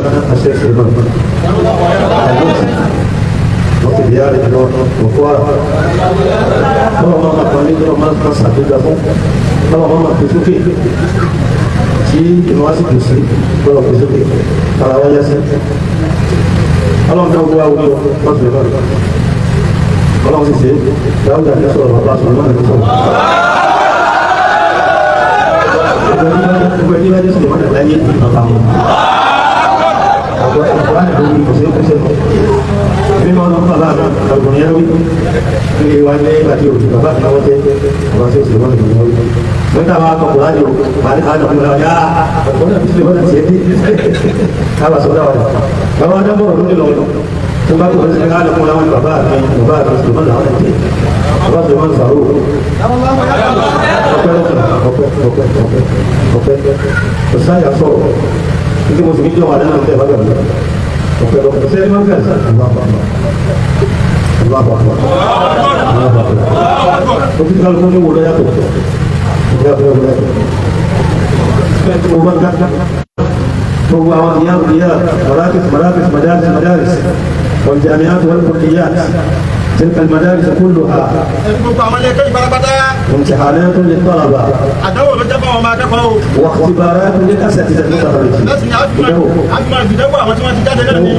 مولانا الشيخ سليمان wọ́n ti yára lọ òkú ara tọ́lọ̀ máa ma pàlẹ́ tọ́lọ̀ máa ma ṣàgbéga fún tọ́lọ̀ máa ma fi sókè tí ìmọ̀ wá sì dùn sí tọ́lọ̀ fi sókè ara wá yá sí. Ọlọ́run náà wá wúlò wọ́n ti lè bá ọlọ́run sì ṣe dáwọ́dà ní sọ̀rọ̀ bàbá sọ̀rọ̀ náà ní sọ̀rọ̀. Gbogbo ẹni bá jẹ́ sọ̀rọ̀ mọ́tò láyé bàbá wọn. Àgbà ìlú kò sí kò sí mímọ́ ọdún bàbá mi ọ̀gbọ̀n yẹn wí ní wa ní àti òjò bàbá mi wọ́n jẹ́ ọba tí ó sì wọ́n lè wí. Nígbà máa kọ̀ kùrá ni o, màá ní káàdùn kúrò yá ọ̀gbọ́n náà ti lè wọ́n ti ẹ̀ dé. Káàbà sọ dáwà rẹ̀. Bàbá wa dábọ̀ ọ̀rọ̀ lónìí lọ́wọ́. Tó bá kọ̀ sí káàdùn kúrò láwọn bàbá mi bàbá mi sì wọ́n làwọn ti. Bàbá mi wọ́n sàrò. Ọpẹ́ ọpẹ́ ọpẹ́ ọpẹ́ ọpẹ́. Ọ̀sáyà sọ̀rọ̀. Nítorí mo sì ní jọ́ wà nínú ọ̀tẹ̀ bá gbàgbé. Ọpẹ́ ọpẹ́ sẹ́ni máa ń fẹ́ Allahu Akbar. Allahu Akbar. Ó ti kálukú ní wòlò yàtọ̀. Ìyá fẹ́ wòlò yàtọ̀. Mo máa ń ká gbogbo àwọn ìyá ìyá marakis marakis madaris madaris والجامعات والكليات تلك المدارس كلها Gbogbo àwọn ilé ẹ̀kọ́ ìparapata. امتحانات للطلبة Àdánwò ló jẹ́ fún àwọn ọmọ akẹ́kọ̀ọ́ o. واختبارات للأساتذة المتخرجين. Láti ní àfihàn ìdánwò àwọn tí wọ́n ti jáde náà ni.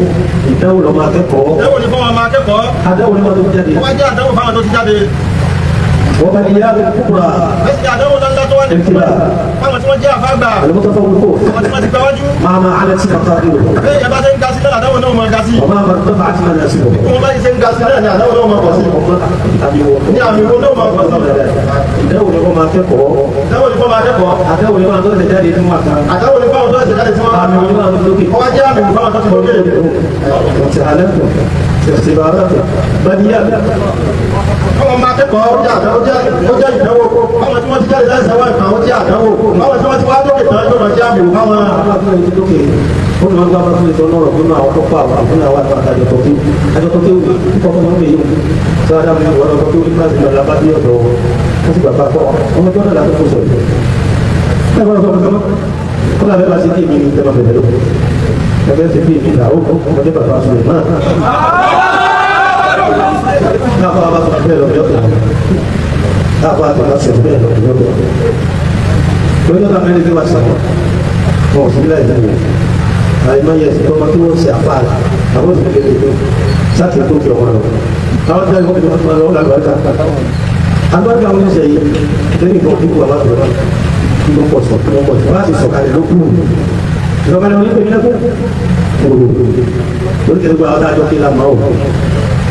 Ìdánwò lọ́mọ akẹ́kọ̀ọ́. Ìdánwò ni fún àwọn ọmọ akẹ́kọ̀ọ́. Àdánwò ni wọ́n tó jáde. Wọ́n wá jẹ́ àdánwò fáwọn tó ti jáde. وبليات الكبرى Bẹ́ẹ̀ sì ni àdánwò ńláńlá tó wà ní ابتلاء fáwọn tí wọ́n jẹ́ àfáàgbà. المتفوقون Àwọn tí wọ́n ti gbáwájú. مع ما علت مقاديرهم Bẹ́ẹ̀ yẹn bá ṣe ń ga sí náà àdánwò náà máa ga sí. وما ارتفعت مناسبهم. Bí wọ́n bá ṣe ń ga sí náà ni àdánwò náà máa pọ̀ sí. Ní àmì wo náà máa pọ̀ sí. Ìdánwò ni wọ́n máa kẹ́kọ̀ọ́. Ìdánwò ni fún ọmọ akẹ́kọ̀ọ́. Àdánwò ni wọ́n tó ṣe jáde fún wa kan. Àdánwò ni fáwọn tó ṣe jáde tí wọ́n. Àmì wo ni wọ́n tó lókè. Wọ́n wá jẹ́ àmì wo fáwọn tó ti lókè. امتحانات اختبارات بنيات Fáwọn ọmọ akẹ́kọ̀ọ́ ó jẹ́ àdánwò ó jẹ́ ìdánwò. Fáwọn tí wọ́n ti jáde láti sáwọ́ ìkan ó jẹ́ àdánwò. Fáwọn tí wọ́n ti wá lókè tán yóò máa jẹ́ àmì wo fáwọn. Ó ní wọ́n gbá bá fún ìtọ́ náà fún àwọn tó pa àwọn fún àwọn àti àjọ tó kí àjọ tó kí kọ́ fún wọn yìí sọ adá mi wọ́n lọ tó kí kíláàsì lọ lábá bí ọ̀dọ̀ wọ́n sì gbà bá kọ́ ọmọ tó náà látó fún sọ̀rọ̀ ẹ bá sọ fún kó làbẹ́ bá ṣe kí èmi ní ìjọba fẹ̀fẹ̀ lọ ẹgbẹ́ ṣe kí èmi là ó ọmọdé bàbá sọ̀rọ̀ náà náà fọwọ́ bá sọ̀rọ̀ bẹ́ẹ̀ lọ yọ̀tọ̀ náà fọwọ́ bá sọ̀rọ̀ bẹ́ẹ̀ lọ yọ̀tọ̀ lọ́jọ́ náà mẹ́rin tí wàá sọ̀rọ̀ wọn ò sí láì lẹ́yìn àìmọ̀ yẹ ẹ̀sìn tọ́mọ tí wọ́n ṣe àfáàlà àwọn òsì kékeré tó sáàtì tó fi ọmọ lọ. Àwọn tí wọ́n fi ọmọ lọ lágbàdá. Agbára àwọn oníṣẹ́ yìí lẹ́yìn ìbọn kíkú bàbá tó lọ kí ló pọ̀ sọ kí ló pọ̀ sọ láti sọ̀kalẹ̀ ló kú. Ìsọ̀kalẹ̀ wọn ní pèmí lẹ́kọ̀ọ́. Lórí kẹ́kẹ́ gba ọ̀tá àjọ kí la máa wò.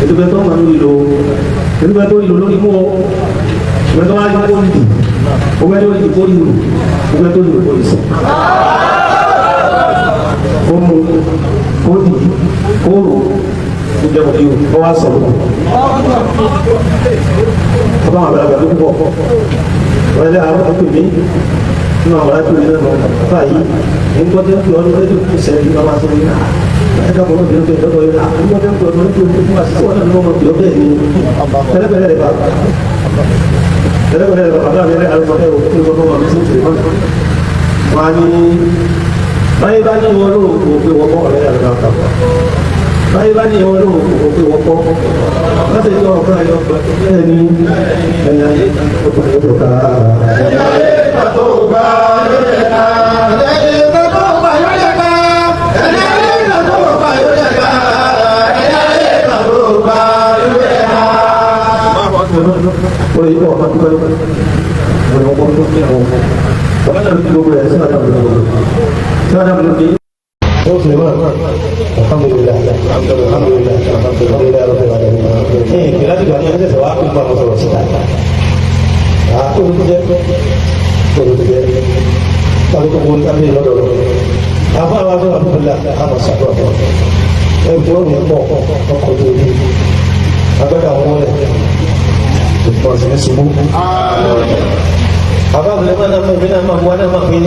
Ètùbẹ́ tó máa ń lò ètùbẹ́ tó lò lórí mú ọ. Ìgbẹ́ tó wá ní kó lì. Ògbẹ́ tó lì kó lù. Ògbẹ́ tó lù kó lì sọ. Ó mu ó dì ó rò ó jẹ́ òkè ó wá sọ̀rọ̀. Ọba àwọn àgbàlagbà tó púpọ̀. Wọ́n lé àwọn tó pè mí nínú àwọn aláàtò yìí náà bàbá yìí ní gbọ́dọ̀ pé ọdún tó kù sẹ́yìn ní bàbá tó ní ẹ̀ka bọ̀ lọ́dún tó lọ́dọ̀ yìí ní gbọ́dọ̀ pé ọdún tó kù fún àṣìṣe wọn náà ní wọ́n mọ̀ pé ọ bẹ́ẹ̀ ni pẹ̀lẹ́pẹ̀lẹ́ rẹ̀ bá pẹ̀lẹ́pẹ̀lẹ́ rẹ̀ bàbá mi rẹ̀ àlùfáà ẹ̀ òkú tó lọ́wọ́ mi sí ìtìrì wọn á ní báyìí bá ní wọn lóò kó pé wọ́n kọ́ ọ̀rẹ́ àlùfáà báyìí bá ní wọn lóò kó pé wọ́n kọ́ láti ẹjọ́ ọ̀kan ẹ̀yọ́ bẹ́ẹ̀ ni ẹ̀yà ọ̀kan Alhamdulillah, alhamdulillah, alhamdulillah, rabbil alamin. Láti gbà ní ẹsẹ̀ sọ wá kó bá wọn sọ̀rọ̀ síta. Olùtújẹ́ olùtújẹ́ tàbí kò wọ́n tàbí lọ́dọ̀ lọ. Àbá wa sọ̀rọ̀ alhamdulillah, àmọ̀ sàdúrà fún ọ. Ẹgbẹ́ òun yẹn pọ̀ ọkọ̀ tó yẹ. Agbẹ́dẹ àwọn ọmọ rẹ̀ ìpọ̀sí ní ṣubú. Àbá àbúlé máa náà mọ̀ mí náà máa mú wa náà máa fi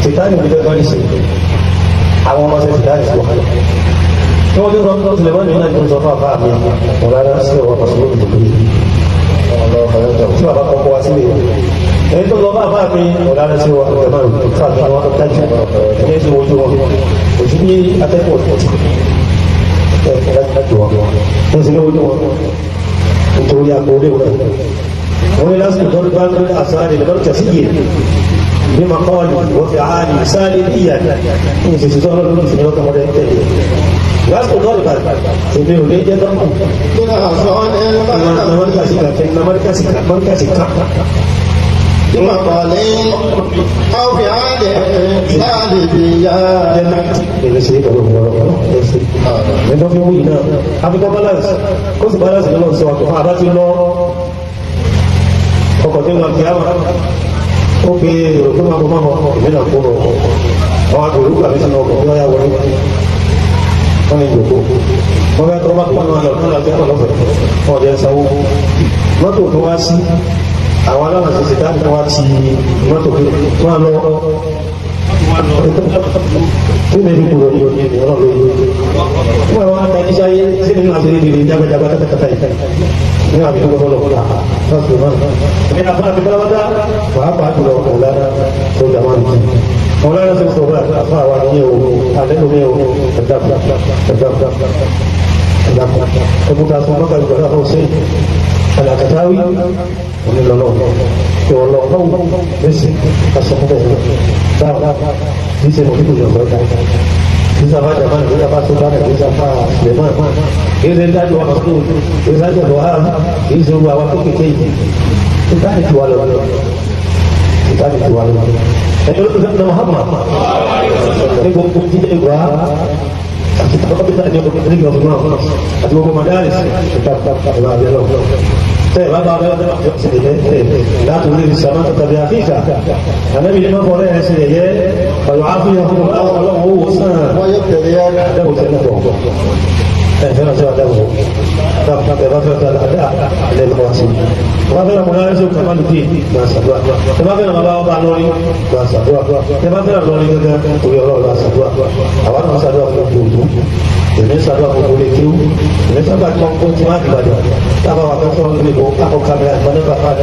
tìtáni òbí fẹ́ kọ́ni sí. Àwọn ọmọ ṣe tìtáni sí wàhálà. Tí wọ́n ti sọ fún Sùlẹ̀mánì náà tó sọ fún àbá mi, ọ̀rọ̀ sí ọwọ́ pàṣẹ lórí tí bàbá kọ́kọ́ wá sílé èyí tó lọ bá bá mi ọ̀daràn sí wa ọ̀rẹ́ máa ń fà mí wọn dájú ní èsì wojú wọn Kò sí ní atẹ́kọ̀ọ́ ẹ̀ láti wọ́n wọ́n sì lówó tó wọn nítorí agboolé wọn. Wọ́n ní lásìkò tó bá ń gbé àsáàlì lọ́dọ̀ tẹ̀sí yìí bí ma kọ́ ni wọ́n fi àálì sáàlì níyà ní ìṣèṣì tó ọlọ́run ló ń sinmi lọ́kàn mọ́tẹ́ tẹ̀lé. Lásìkò tó bá èmi ò ní jẹ́ dọ́kù. Namọ́ríkàsì kan namọ́ríkàsì kan mọ́ríkàsì kan. بمقال أو فعال سالبيا Èmi sì pẹ̀lú ọ̀rọ̀ ẹ̀sìn. Ẹ̀dọ́ fi wúyì náà. Àfikọ́ balance kó sì balance lọ́wọ́ sọ àkọ́kọ́ àbá ti lọ ọkọ̀ tí ń lọ kí á mà. Ó pe èrò pé máa bọ̀ máa bọ̀ èmi náà kó lọ ọkọ̀. Àwọn àgbèrú gbà mí sínú ọkọ̀ bí wọ́n yá wọlé. Wọ́n ní ìjòkó. Wọ́n fẹ́ tọ́ bá tó wọn lọ fún àti ọlọ́fẹ̀ẹ́. Wọ́n jẹ́ sanwó. Mọ́tò tó wá sí àwọn aláwọ̀ ṣẹ̀ṣẹ̀ dáàbò wá ti mọ́tò pé wọ́n lọ tí mi fi kúrò ní òní ìwọ́n lọ yìí. Wọ́n wá tají sáyé sí nínú àti níbi jágbàjágbà kátàkátà yìí. Ní àbí tó gbọ́dọ̀ lọ lọ́sùn náà. Ní àbá àti bálábátá pàápàá jùlọ ọ̀làdá tó jàmá nìyí. Ọ̀làdá tó sọ̀rọ̀ àfa àwa nìyẹn o, àlẹ́ omi o, ẹ̀dàkùn ẹ̀dàkùn ẹ̀dàkùn. Ẹ̀kúta sọ mọ́tà ìgbàlá ọ̀sẹ̀ alakatawi onílọ́lọ́ ìwọ̀lọ́lọ́ lẹ́sìn asọ́kúnbẹ̀ dáa kìí ṣe mọ̀kíkù yọ̀ọ̀sọ̀ dá kìí ṣe àbá jàmá kìí ṣe àbá sọ́dá kìí ṣe àbá suleiman kìí ṣe dájú wa kọ́tù kìí ṣe dájú wa kìí ṣe olú àwa kékeré yìí ìdáni tiwa lọ ìdáni tiwa lọ ẹ̀yọ́ ló ti Muhammad ní gbogbo jíjẹ́ ìgbà àti tọ́kọ́tà ní ọkọ̀ ní ọdún náà àti gbogbo madaris ìta ìbá abẹ́ lọ. Tẹ́ ìbá bá abẹ́ láti orí ìsàmá tàbí àfíkà. Ànábì ní máa fọ̀rẹ́ ẹ̀ ṣe yẹ ọ̀yọ̀ àfihàn fún ọlọ́run owó sàn. Àdẹ́wò tẹ́lẹ̀ pọ̀. Ẹ fẹ́ràn sí àdẹ́wò. Ẹ bá fẹ́ràn sí àdá lẹ́nu wá sí. Ẹ bá fẹ́ràn mọ̀lá ẹ̀ṣẹ̀ kàmálù dì máa ṣàdúrà. Ẹ bá fẹ́ràn bàbá ọba lọ́rí máa ṣàdúrà. Ẹ bá fẹ́ràn lọ́rí gẹ́gẹ́ torí ọlọ́run máa ṣàdúrà. Àwa náà ṣàdúrà fún gbogbo èmi sábà gbogbo lè kéwú èmi sábà tí wọn kó tí wọn àgbàdo tábà wà fẹ́ sọ̀rọ̀ níbi ìbò akọ kámẹ́rà ìbọn nípa fáadà.